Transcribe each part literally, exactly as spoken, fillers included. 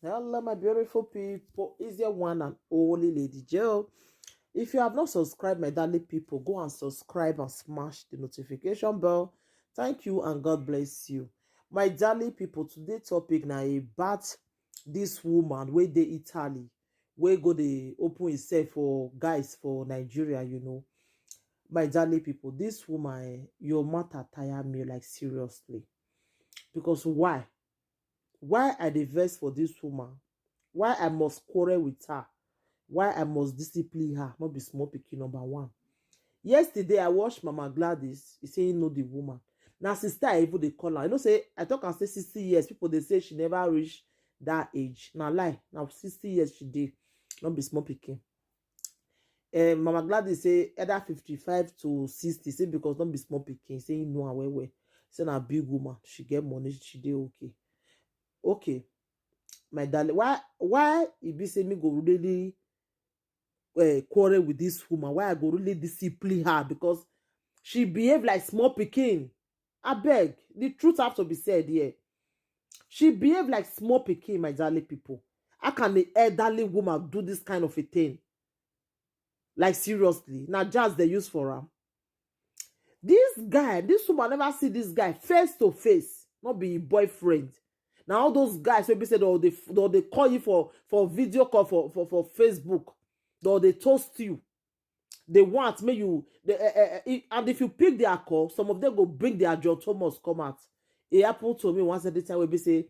Hello, my beautiful people. It's your one and only Lady Joe. If you have not subscribed, my darling people, go and subscribe and smash the notification bell. Thank you and God bless you. My darling people, today topic na about this woman wey dey Italy, wey go dey open himself for guys for Nigeria, you know. My darling people, this woman, eh, your matter tire me, like, seriously. Because why? Why I dey vex for this woman? Why I must quarrel with her? Why I must discipline her? Not be small pikin, number one. Yesterday, I watched Mama Gladys. He say he know the woman. Now, sister, I even dey call her. You know, say, I talk and say sixty years. People, they say she never reach that age. Now, lie. Now, sixty years she dey. Not be small pikin. Eh, Mama Gladys say either fifty-five to sixty. Say because not be small pikin. Say you know her well well. Say na big woman. She get money. She dey okay. Okay. My darling, why, why e be say me go really, eh, quarrel with this woman? Why I go really discipline her? Because she behave like small pikin. I beg, the truth have to be said here. She behave like small pikin, my darling people. How can the elderly woman do this kind of a thing? Like, seriously, now just they use for her. This guy, this woman never see this guy face to face, not be him boyfriend. Now all those guys wey be say they dey, they call you for, for video call for, for, for Facebook, they toast you. They want me you, they, eh, eh, eh, and if you pick their call, some of them go bring their John Thomas come out. It happened to me once at the time wey be say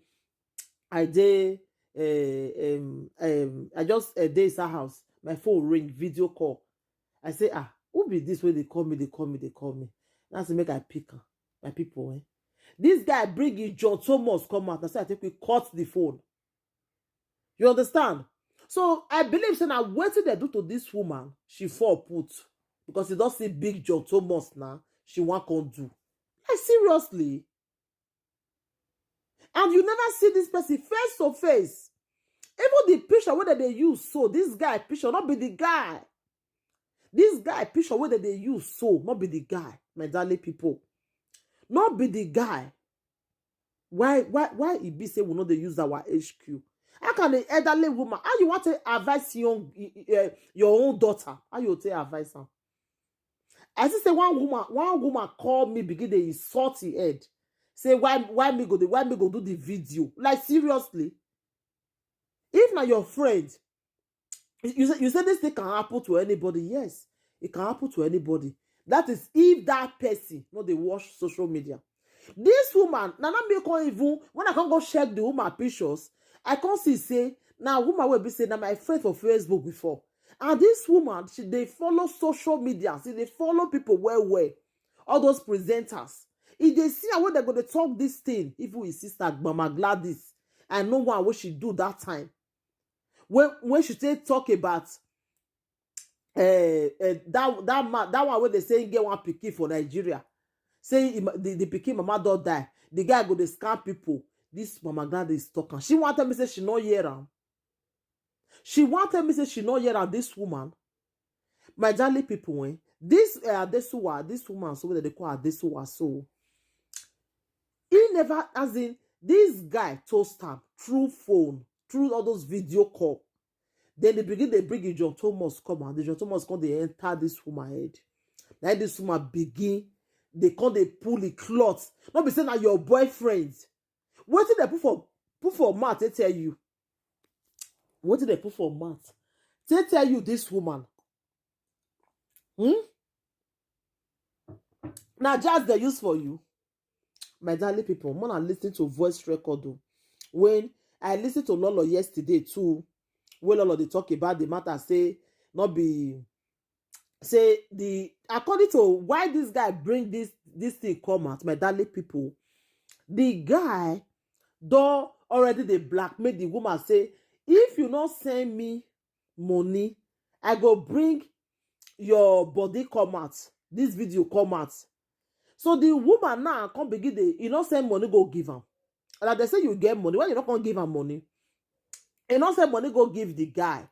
I dey, eh, um, um, I just, eh, dey inside house. My phone ring, video call. I say, "Ah, who be this wey dey call me, dey call me, dey call me?" Now say make I pick am. My people, eh? This guy bring his John Thomas come out. I say I think we cut the phone. You understand? So I believe say na wetin they do to this woman, she fall put. Because you don't see big John Thomas now, she wan come do. Like, seriously. And you never see this person face to face. Even the picture wey they use, so this guy picture, not be the guy. This guy picture wey they use, so not be the guy, my darling people. Not be the guy. Why, why, why e be say we no dey use our H Q? How can an elderly woman, how you want to advise young, eh, eh, your own daughter? How you take advise her? I see say one woman, one woman call me, begin dey insult him head. Say why, why me go dey, why me go do the video? Like, seriously. If na your friend, you say, you say this thing can happen to anybody. Yes, it can happen to anybody. That is if that person no dey watch social media. This woman, na na me come even, when I come go check the woman pictures, I come see say na woman wey be say na my friend for Facebook before. And this woman, she dey follow social media, she dey follow people well well. All those presenters. If they see her wey they go dey talk this thing, even his sister, Mama Gladys, I know one wey she do that time. When, when she take talk about, eh, eh, that, that man, that one wey they say he get one pikin for Nigeria. Say he ma-, the, the pikin mama don die. The guy go dey scam people. This Mama Gladys talk am. She wan tell me say she no hear am. She wan tell me say she no hear am, this woman. My darling people, eh? This, eh, Adesuwa, this woman, so wey they call Adesuwa, so he never, as in, this guy toast am through phone, through all those video call. Then they begin, they bring in John Thomas come out. The John Thomas come, they enter this woman head. Now this woman begin, they come, they pull the cloth. Not be say na your boyfriend. Wetin they put for, put for mouth, they tell you. Wetin they put for mouth, they tell you this woman. Hmm? Now just they use for you. My darling people, when I listen to voice record, oh, when I listen to Lolo yesterday too, when Lolo they talk about the matter, say, not be, say the, according to why this guy bring this, this thing come out, my darling people, the guy don already dey blackmail the woman, say, "If you no send me money, I go bring your body come out, this video come out." So the woman now come begin dey, you no send money go give am. And they say you get money, why you no come give am money? You no send money go give the guy.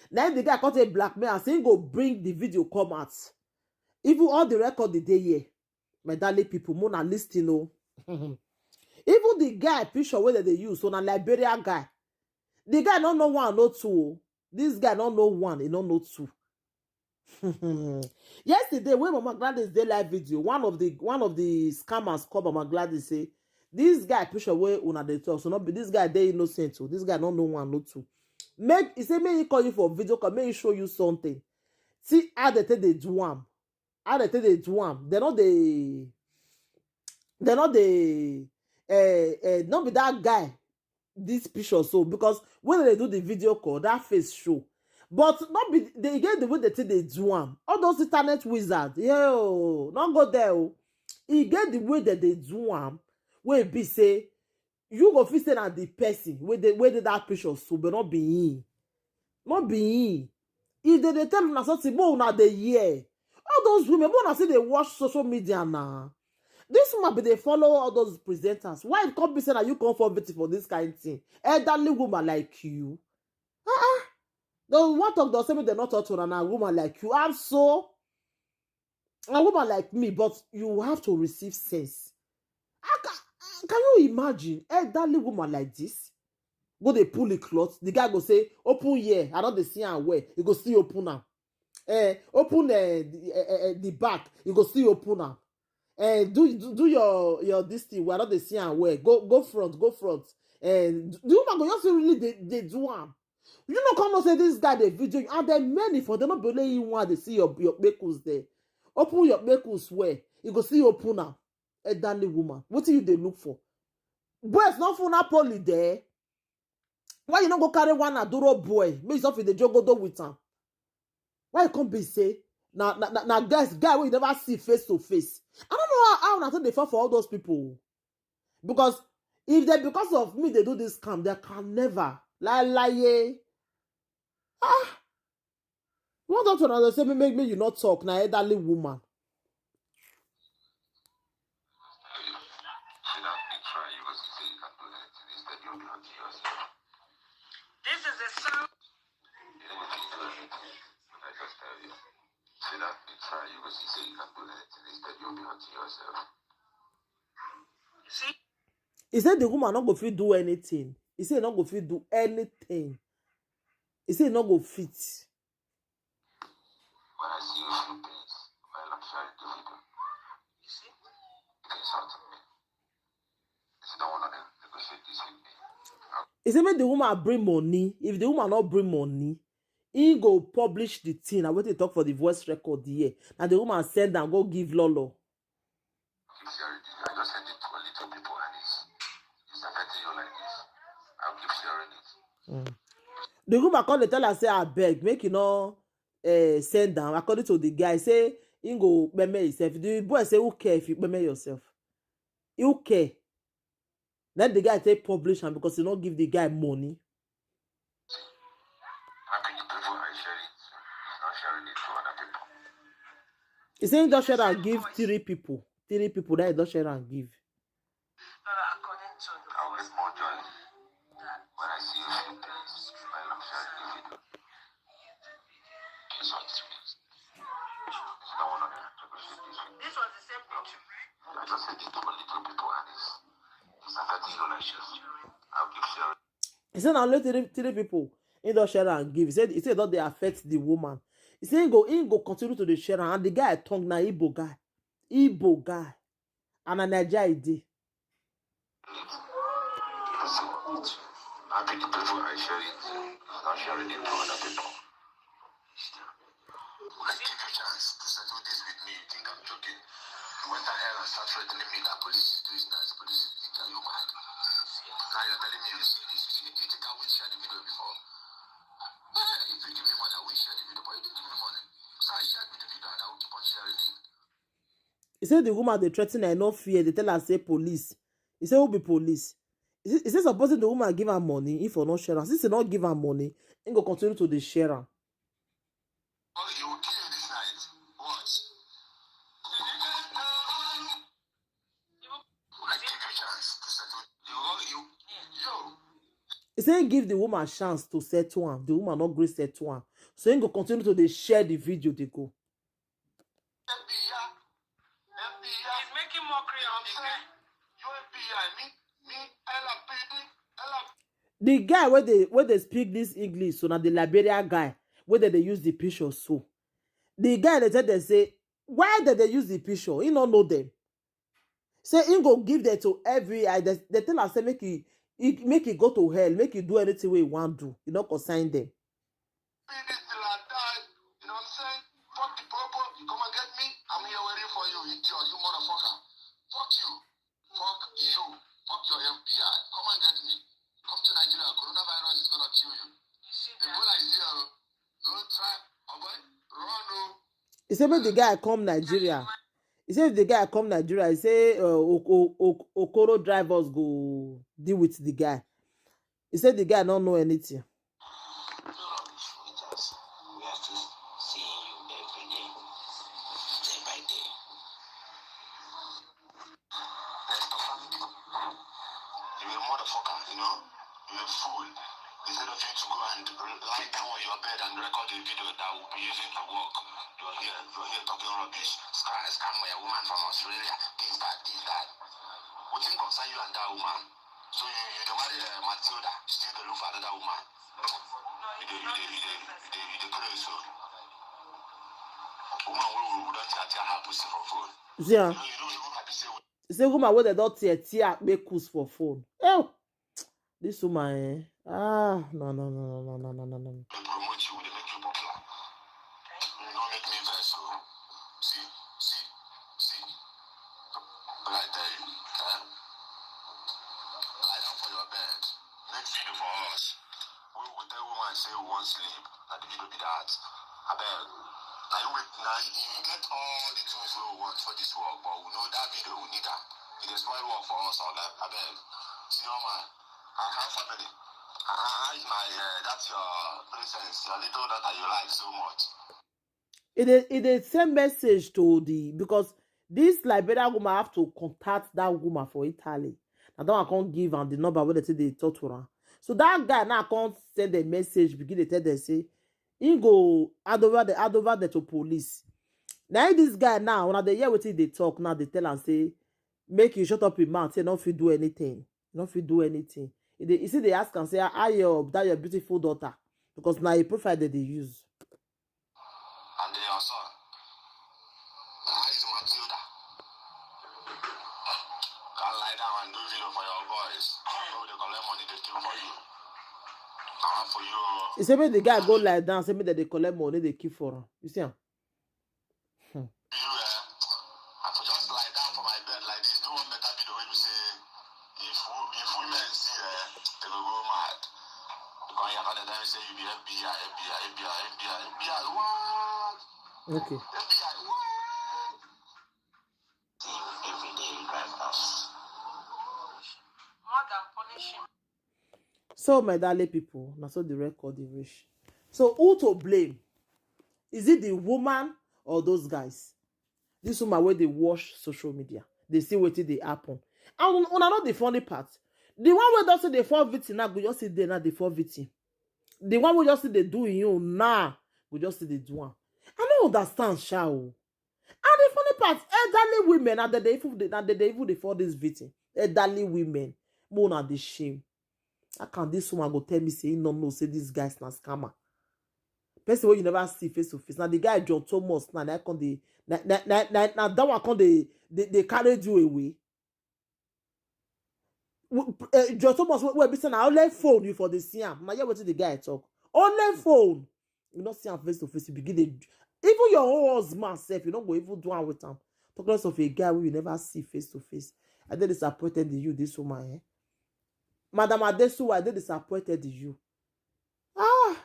Now the guy come take blackmail and say he go bring the video come out. Even all the record the day here, my darling people, more na listen, oh. Even the guy picture wey they dey use, so na Liberian guy. The guy no know one, no two. This guy no know one, he no know two. Yesterday, when Mama Gladys dey live video, one of the one of the scammers call Mama Gladys, say, "This guy picture wey una dey talk, so no be this guy dey innocent o. This guy no know one, no two." Make he say make he call you for video call, make he show you something. See how they take dey do am. How they take dey do am. They no dey, they no dey, eh, eh, no be that guy this picture so, because when they do the video call, that face show. But not be they get the way they take dey do am. All those internet wizards, yo, not go there o. E get the way that they do am. Wey be say you go fit say na the person wey dey wey dey that picture so, but not be him. Not be him. If they dey tell una something, but una dey hear. All those women, but una still dey watch social media now. This woman be dey follow all those presenters. Why it come be say na you come for victim for this kind thing? Elderly woman like you. Uh-uh. The one talk does say make dem not talk to una na woman like you. I'm so a woman like me, but you have to receive sense. How can, can you imagine elderly woman like this? Go dey pull the cloth. The guy go say, "Open here." I don't dey see am well. He go still open am. Eh, open eh, the, eh, eh, eh, the back. He go still open am. Eh, do, do do your your this thing. We are not dey see am well. Go go front, go front. Eh, the woman go just really dey dey do am. You no come know say this guy dey video you, and then many for them no be only you one dey see your your kpekus there. Open your kpekus well. You go see open am. Elderly woman, wetin you dey look for? Boys no full Napoli there. Why you no go carry one aduro boy? Make yourself dey jogodo with am. Why you come be say na na na, na guys guy wey you never see face to face? I don't know how how una take dey fall for all those people. Because if they because of me they do this scam, they can never lie lie. Ah, you want to another say make me you not talk na elderly woman. See that picture, you go see say you can do anything. Instead, you'll be hurting yourself. This is a sound. You will do anything. I just tell you. See that picture, you go see say you can do anything. Instead, you'll be hurting yourself. See? He said the woman not go fit do anything. He said not go fit do anything. He said not go fit. When I see you feel pains, while I'm sharing the video, You see? it insulted me. It's not one of them. Negotiate this with me. He said make the woman bring money. If the woman not bring money, he go publish the thing. I want to talk for the voice record here. And the woman send and go give Lolo. Keep sharing this. I just sent it to only two people and it's, it's affecting you like this. I'll keep sharing it. The woman call the teller say, "I beg, make you no uh, send down." According to the guy, say he go peme himself. The boy say, "Who care if you peme yourself? You care." Then the guy take publish am because he not give the guy money. Happy the people I share it. He's not sharing it to other people. He say he just share and give three people. Three people that he just share and give. But according to the I'll get more joy when I see you feel pains while I'm sharing the video. It's what it means. It's not one of them. Negotiate this with me. This was the same picture. I just sent it to only two people and it's, it's affecting you like this. I'll keep sharing. He said now let three, three people. He don't share and give. He said he said don't they affect the woman. He said he go he go continue to the share and the guy tongue na Igbo guy. Igbo guy. And a Nigeria he dey. Happy the people I share it. He's not sharing it to other people. I give you chance to settle this with me. You think I'm joking? You went ahead and start threatening me that police is doing that. Police is doing that. You mad? Now you're telling me you see this. You see, do you think I will share the video before? Yeah, if you give me money, I will share the video, but you didn't give me money. So I shared with the video and I will keep on sharing it. He said the woman they threaten her no fear. They tell her say police. He said who be police? He said, he said supposing the woman give her money if for no share am. Since he not give her money, he go continue to the share am. Oh, you will kill me this night. What? I give you chance to settle. You, you, yo. He said give the woman chance to settle am. The woman not gree settle am. So he go continue to dey share the video they go. F B I. F B I. He's making mockery of the guy. You F B I. Me, me, L A P D, L A P D. The guy wey dey wey dey speak this English, so na the Liberia guy wey dem dey use the picture so. The guy dey tell dem say why dem dey use the picture, he no know them. Say he go give them to F B I. They, they tell am say make he, he make he go to hell, make he do anything wey he wan do. He no concern them. Finish till I die. You know what I'm saying? Fuck the popo. You come and get me. I'm here waiting for you, idiot. You motherfucker. Fuck you. Fuck you. Fuck your F B I. Come and get me. Come to Nigeria. Coronavirus is gonna kill you. Ebola is here. Don't try. Oh boy, run, oh. He say make the guy come Nigeria. He say if the guy come Nigeria, he say uh, Oko- Oko- Okoro drivers go deal with the guy. He said the guy don't know anything. We are still seeing you every day, day by day. Let's confirm you. You're a motherfucker, you know? You're a fool. Instead of you to go and lie down on your bed and record a video that will be using to work, you're here, you're here talking rubbish. Scam, scam my woman from Australia. This, that, this, that. What thing concern you and that woman? So you, you dey marry uh, Matilda, you still dey look for another woman. You dey, you dey, you dey, you dey, you dey crazy so. Woman wey we don tear tear her pussy for phone. See, ah. You know, you no even happy say. Say woman wey dem don tear tear make cause for phone. Oh, this woman, eh? Ah, no, no, no, no, no, no, no, no, no. They promote you, they make you popular. You don't make me vex, so. See, see, see. But I tell you, eh? Lie down for your bed. Make video for us. We will tell woman say we want sleep. That the video be that. I beg. Now you wait. Now you, you get all the things we want for this world, but we know that video we need that. It is spoil work for us. I beg. I beg. Senior man, I have family. How is my uh, that's your princess, your little daughter you like so much? It is it is same message to the because this Liberian woman have to contact that woman for Italy. Now that one can't give am the number where they say they talk to her. So that guy now can't send a message, begin to tell them say he go hand over the hand over the to police. Now this guy now when they hear what they talk now they tell and say make you shut up your mouth, say no fit do anything, no fit do anything. He dey, you see they ask and say ah your that your beautiful daughter because now your profile that they use. And then your son. How is Matilda? Can't lie down and do video for your boys. No, they collect money they keep for you. Not for you. He said make the guy go lie down, say make that they collect money they keep for him. You see him? Hmm. You, eh? I could just lie down for my bed like this. Do one better video when you say if if women see eh, they will go mad. Because you can't tell me say you be F B I, F B I, F B I, F B I, F B I, what? Okay. F B I, what? Every day you drive past. More than punishing. So my darling people, now so the record is rich. So who to blame? Is it the woman or those guys? This woman where they watch social media, they see what they happen. And una know the funny part. The one where doesn't the fall victim now go just sit there now the fall victim. The one where just see they do you now go just see they do one. I don't understand, shall. And the funny part, elderly women and they even they, they even they fall this victim. Elderly women, more na the shame. How can this woman go tell me say he no know say this guy's na scammer? Person wey you never see face to face. Now the guy John Thomas now that come the na na na na na that one come the the, the carried you away. Uh, John Thomas wey be say na only phone you for the see am. Now hear wetin the guy talk. Only phone. You not see am face to face. You begin dey even your own husband sef. You no go even do am with am. Talk less of a guy wey you never see face to face. I dey disappointed in you, this woman. Eh? Madam Adesuwa, I dey disappointed in you. Ah,